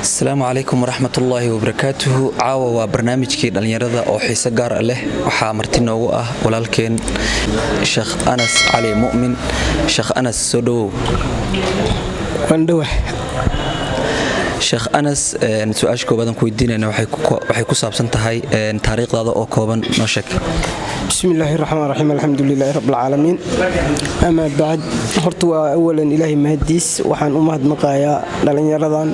Asalaamu calaykum waraxmatullaahi wabarakaatuhu. Caawa waa barnaamijkii dhallinyarada oo xiise gaar ah leh. Waxaa marti noogu ah walaalkeen Sheekh Anas Cali Mu'min. Sheekh Anas, soo dhowow. Waandhawa. Sheekh Anas, su-aasha koobaad aan ku weydiinayna waxay ku saabsan tahay taariikhdaada oo kooban noo sheeg. Bismi illaahi raxmaan raxiim, alxamdu lilaahi rabbilcaalamiin, amaa bacd. Horta waa awalan Ilaahay mahadiis. Waxaan u mahadnaqayaa dhallinyaradan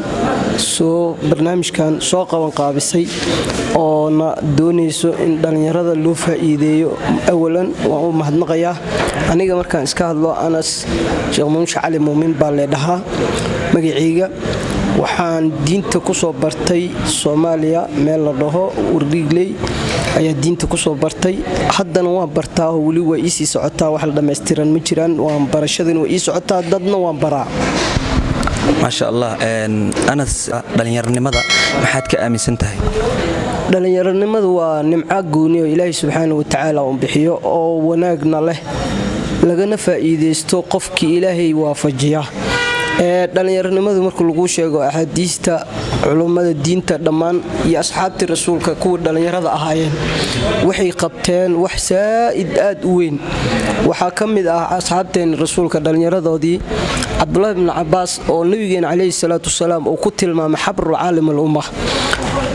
soo barnaamijkan soo qaban qaabisay oona doonayso in dhallinyarada loo faa'iideeyo. Awalan waan u mahadnaqayaa. Aniga markaan iska hadlo, Anas Sheekh Muushe Cali Muumin baa leedhahaa magacayga. Waxaan diinta kusoo bartay Soomaaliya, meel la dhaho Wardhiigley ayaa diinta kusoo bartay. Haddana waan bartaa oo weli waa iisii socotaa, wax la dhammaystiran ma jiraan. Waan barashadina waa ii socotaa, dadna waan baraa. Maasha Allah. Anas, dhallinyaronimada maxaad ka aaminsan tahay? Dhallinyaronimadu waa nimco gooni oo Ilaahay subxaana watacaala uu bixiyo oo wanaagna leh, lagana faa'iidaysto qofkii Ilaahay waafajiya. Dhallinyaronimadu marka laguu sheego, axaadiista, culummada diinta dhammaan iyo asxaabtii rasuulka kuwa dhallinyarada ahaayeen waxay qabteen wax saa'id aad u weyn. Waxaa ka mid ah asxaabteen rasuulka dhallinyaradoodii Cabdulahi bnu Cabaas oo nabigeena caleyhi salaatu wasalaam uu ku tilmaamay xabrul caalim al umma,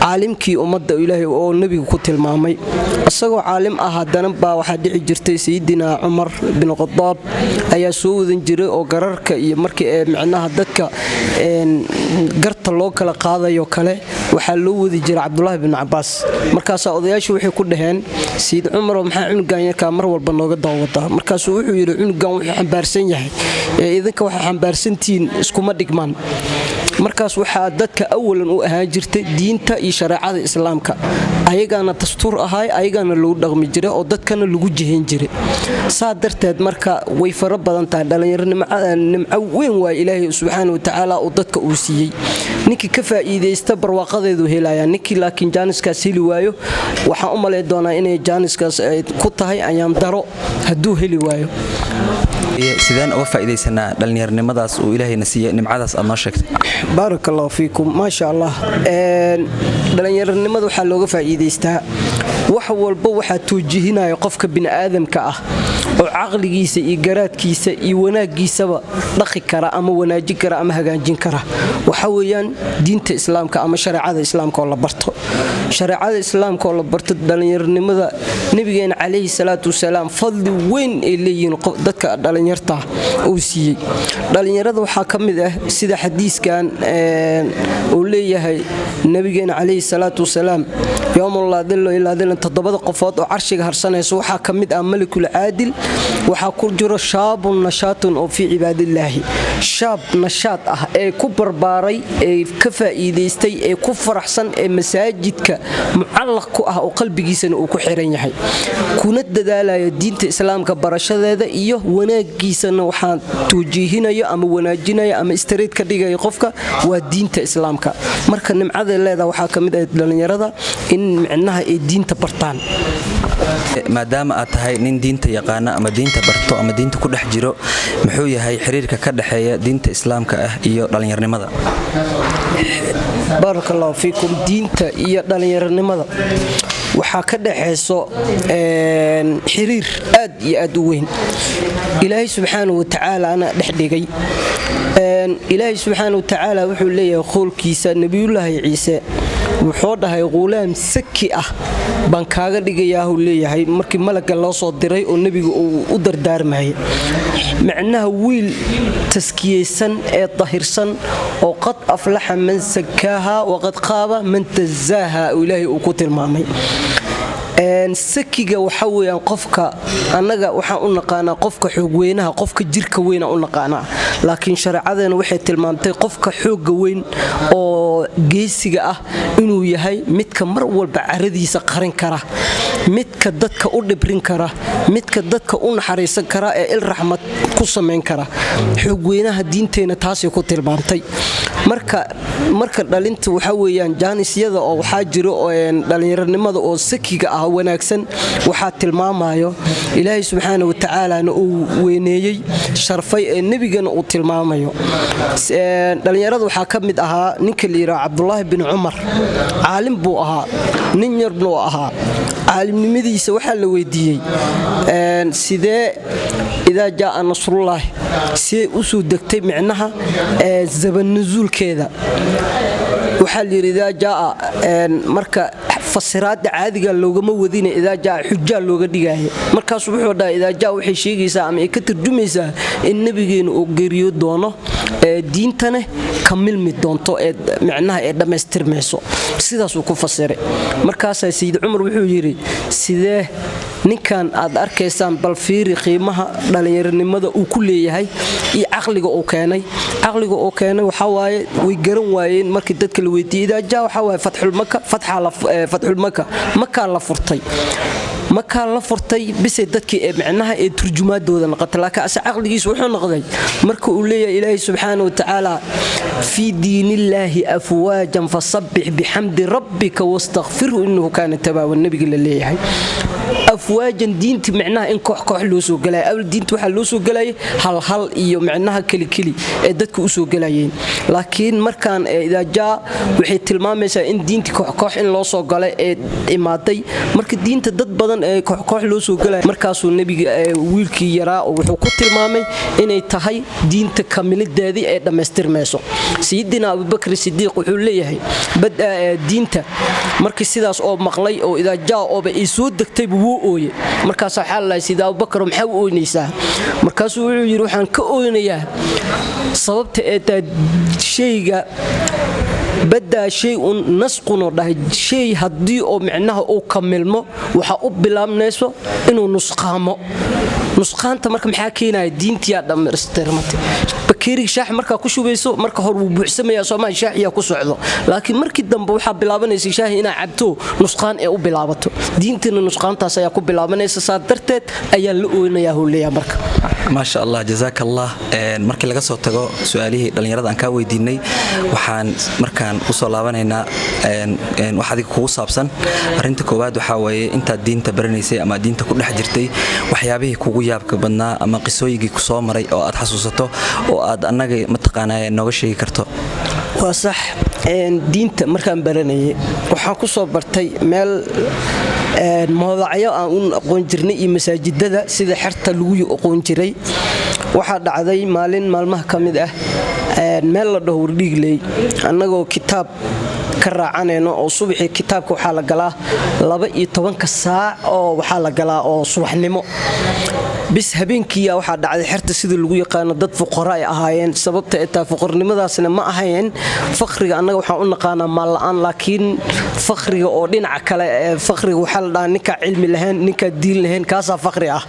caalimkii ummadda Ilaahay oo nebigu ku tilmaamay. Isagoo caalim ah haddana baa waxaa dhici jirtay Sayidina Cumar bin Khadaab ayaa soo wadan jiray oo gararka iyo markii ee micnaha dadka garta loo kala qaadayo kale waxaa loo wadi jiray Cabdulaahi bin Cabaas. Markaasaa odayaashu waxay ku dhaheen, "Sayid Cumarow, maxaa cunugan yarkaa mar walba nooga dabawadaa?" Markaasuu wuxuu yidhi, "Cunugan wuxuu xambaarsan yahay ee idinka waxaa xambaarsantihiin iskuma dhigmaan." Markaas waxaa dadka awalan u ahaan jirtay diinta iyo shareecada islaamka, ayagaana dastuur ahaay, ayagaana lagu dhaqmi jiray oo dadkana lagu jihayn jiray. Saa darteed marka way fara badan tahay dhallinyaro. Nimco weyn waa Ilaahay subxaana watacaala uu dadka uu siiyey. Ninkii ka faa'iidaysta barwaaqadeedu helaya, ninkii laakiin jaaniskaas heli waayo, waxaan u malay doonaa inay jaaniskaas ay ku tahay ayaan daro hadduu heli waayo. Sideen uga faa'iidaysanaa dhallinyarnimadaas uu Ilaahayna siiyey, nimcadaas aad noo sheegtay? Baarak allahu fiikum, maasha Allah. Dhallinyaronimada waxaa looga faa'iidaystaa wax walba. Waxaa toojihinaya qofka bini'aadamka ah oo caqligiisa iyo garaadkiisa iyo wanaaggiisaba dhaqi kara ama wanaajin kara ama hagaajin kara waxa weeyaan diinta islaamka ama shareecada islaamka oo la barto. Shareecada islaamka oo la barto, dhallinyaronimada nabigeena calayhi salaatu wasalaam fadli weyn ay leeyihiin dadka dhallinyarta uu siiyey. Dhallinyarada waxaa ka mid ah sida xadiiskan uu leeyahay nabigeena calayhi salaatu wasalaam, yowmun laa dillo ilaa dilan, toddobada qofood oo carshiga harsanaysa waxaa ka mid ah malikul caadil, waxaa ku jiro shaabun nashaatun oo fii cibaadillaahi, shaab nashaad ah ee ku barbaaray, ee ka faa'iidaystay, ee ku faraxsan, ee masaajidka mucallaq ku ah oo qalbigiisana uu ku xiran yahay, kuna dadaalaya diinta islaamka barashadeeda iyo wanaagiisana. Waxaa tuujiihinayo ama wanaajinaya ama istariid ka dhigaya qofka waa diinta islaamka. Marka nimcaday leedaha waxaa ka mid ah dhallinyarada in micnaha ay diinta bartaan. Maadaama aad tahay nin diinta yaqaana ama diinta barto ama diinta ku dhex jiro, muxuu yahay xiriirka ka dhexeeya diinta islaamka ah iyo dhallinyarnimada? Baarak allahu fiikum. Diinta iyo dhallinyaronimada waxaa ka dhexayso xiriir aad iyo aad u weyn. Ilaahay subxaana watacaalaana dhex dhigay. Ilaahay subxaana watacaala wuxuu leeyahay qoolkiisa, Nebiyullaahi Ciise wuxuu dhahay, "Qulaam saki ah baan kaaga dhigayaahuu" leeyahay markii malagga loo soo diray oo nebiga uu u dardaarmayay, macnaha wiil taskiyeysan ee dahirsan oo qad aflaxa man sakaaha waqad qaaba man tasaaha oo Ilaahay uu ku tilmaamay. Sakiga waxa weyaan qofka annaga waxaan u naqaanaa qofka xoogweynaha, qofka jirka weyna u naqaanaa, laakiin shareecadeena waxay tilmaamtay qofka xoogga weyn oo geesiga ah inuu yahay midka mar walba caradiisa qarin kara, midka dadka u dhibrin kara, midka dadka u naxariisan kara ee il raxmad ku samayn kara. Xoogweynaha diinteenna taasay ku tilmaamtay. Marka dhalinta waxaa weeyaan jaanisyada oo waxaa jiro dhallinyaronimada oo sakiga ah wanaagsan, waxaa tilmaamayo Ilaahay subxaana wa tacaalana uu weyneeyey, sharfay, ee nebigana uu tilmaamayo. Dhallinyarada waxaa ka mid ahaa ninka la yidhaha Cabdulaahi bin Cumar. Caalim buu ahaa, nin yarbnuu ahaa. Caalimnimadiisa waxaa la weydiiyey, sidee idaa jaaa nasrullaahi sidee usoo degtay, micnaha zabannusuulkeeda? Waxaa layidhi idaa jaaa, marka fasiraadda caadiga loogama wadina, idaa jaa xujaa looga dhigaya. Markaasuu wuxuu dhahay, idaa jaa waxay sheegaysaa ama ay ka tarjumaysaa in nebigeena uu geeriyo doono, ee diintana ka milmi doonto, ee micnaha ee dhammaystirmayso. Sidaasuu ku fasiray. Markaasaa Sayid Cumar wuxuu yidhi, sidee ninkan aad arkaysaan, bal fiiri qiimaha dhallinyaronimada uu ku leeyahay iyo caqliga uu keenay. Caqliga uu keenay waxaa waaye, way garan waayeen markii dadka la weydiiyey. Idaajaa waxaa waaye fatxulmaka, fatxulmaka, Makaa la furtay. Makaa la furtay bisay dadkii ee micnaha ee turjumaadooda noqotay. Laakiin ase caqligiisu wuxuu noqday marka uu leeyahay Ilaahay subxaana wa tacaala, fii diinillaahi afwaajan fasabbix bixamdi rabbika wastakfirhu innahu kaana tabaawan. Nabiga la leeyahay afwaajan, diinti micnaha in koox koox loo soo galaya. Awal diinta waxaa loo soo galayay hal hal iyo micnaha kelikeli ee dadka u soo galayeen. Laakiin markaan idaajaa waxay tilmaamaysaa in diinti koox koox in loo soo galay ee imaaday. Marka diinta dad badan ee koox koox loo soo galaya, markaasuu nebiga wiilkii yaraa wuxuu ku tilmaamay inay tahay diinta kamilideedii ee dhammaystirmayso. Sayidina Abubakr Sidiiq wuxuu leeyahay, diinta markii sidaas oo maqlay oo idaajaa ooba ay soo degtayba, wuu ooye. Markaas waxaa la sida, Abubakar, maxaa u ooynaysaa? Markaasuu wuxuu yidhi, waxaan ka ooynayaa sababta ee taa shayga badaa shay un nasqunoo dhahay. Shay haddii oo micnaha uu kamilmo, waxaa u bilaabnayso inuu nusqaamo. Nusqaanta marka maxaa keenaya? Diintiyaa dhammaystirmatay. Bakeeriga shaax markaa ku shubayso, marka hore wuu buuxsamaya, soomaa? Shaaxiyaa ku socdo, laakiin markii dambe waxaa bilaabanaysa shaahi inaa cabto nusqaan ee u bilaabato. Diintana nusqaantaas ayaa ku bilaabanaysa, saa darteed ayaa la ooynayaa howleeya marka. Maasha Allah, jazaaka Allah. Markii laga soo tago su-aalihii dhallinyarada aan kaa weydiinay, waxaan markaan usoo laabanaynaa wax adiga kugu saabsan. Arinta koowaad waxaa weeye, intaad diinta baranaysay ama diinta ku dhex jirtay, waxyaabihii kugu yaabka badnaa ama qisooyinkii kusoo maray oo aad xasuusato oo aad annaga mataqaanaa nooga sheegi karto? Waa sax. Diinta markaan baranayay waxaan ku soo bartay meel moodacyo aan u aqoon jirnay iyo masaajidada sida xerta lagu aqoon jiray. Waxaa dhacday maalin maalmaha ka mid ah, meel la dhaho Wardhiigley, annagoo kitaab ka raacanayno oo subaxii kitaabka waxaa la galaa 12-ka saac oo waxaa la galaa oo subaxnimo bis. Habeenkiiya waxaa dhacday, xerta sida lagu yaqaano dad fuqara ay ahaayeen. Sababta ay tahay fuqarnimadaasna ma ahayn faqriga annaga waxaan u naqaanaa maal la'aan, laakiin faqriga oo dhinaca kale, faqriga waxaa la dhahaa ninkaa cilmi lahayn, ninkaa diin lahayn, kaasaa faqri ah.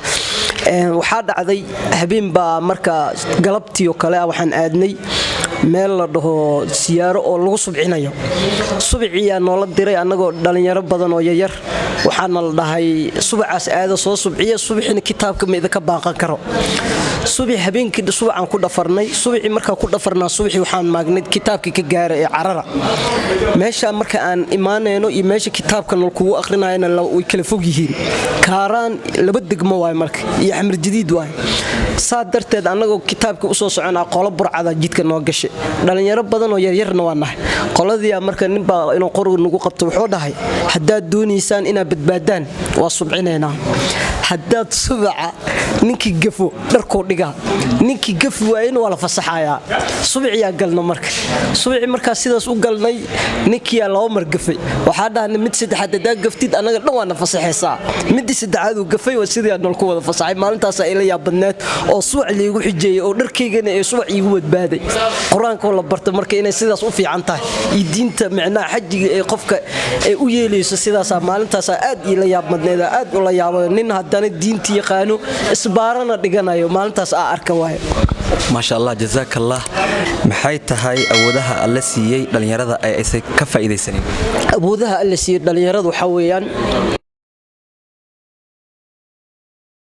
Waxaa dhacday habeen baa marka galabtii oo kale ah waxaan aadnay meel la dhaho siyaaro oo lagu subcinayo. Subciyaa noola diray annagoo dhallinyaro badan oo yaryar. Waxaana la dhahay, subacaas aada soo subciya, subaxina kitaabka ma idinka baaqan karo. Subax habeenkii subacaan ku dhafarnay. Subacii markaa ku dhafarnaa, subaxii waxaan maagnay kitaabkii ka gaara ee carara. Meesha marka aan imaanayno iyo meesha kitaabka nalkugu akhrinayana way kala fog yihiin. Kaaraan laba degmo waay marka iyo Xamar Jadiid waay. Saa darteed annagoo kitaabka usoo soconaa, qolo burcada jidka noo gashay. Dhallinyaro badan oo yaryarna waa nahay. Qoladiia marka ninbaa inuu qoriga nagu qabto, wuxuu dhahay, haddaad doonaysaan inaad badbaadaan, waa subcinaynaa. Haddaad subaca ninkii gafo dharkuu dhigaa, ninkii gafi waayena waa la fasaxayaa. Subiciyaa galna marka. Subicii markaa sidaas u galnay, ninkiyaa laba mar gafay. Waxaa dhahnay, mid saddexaad haddaa gaftid, annaga dhan waana fasaxaysaa. Midii saddexaad uu gafay, waa sidii nol ku wada fasaxay. Maalintaasaa ila yaabadneed oo subac liigu xijeeyey oo dharkaygana ee subac iigu badbaaday. Qur-aankoo la barta marka inay sidaas u fiican tahay iyo diinta micnaha xajiga ee qofka ay u yeelayso, sidaasaa maalintaasaa aad iila yaabmadneed, aad ula yaabay nin haddana diinta yaqaano isbaarana dhiganayo maalintaas aa arka waayo. Maasha Allah, jazaak Allah. Maxay tahay awoodaha Alle siiyey dhallinyarada ee aysan ka faa'iidaysanin? Awoodaha Alle siiyey dhallinyarada waxaa weeyaan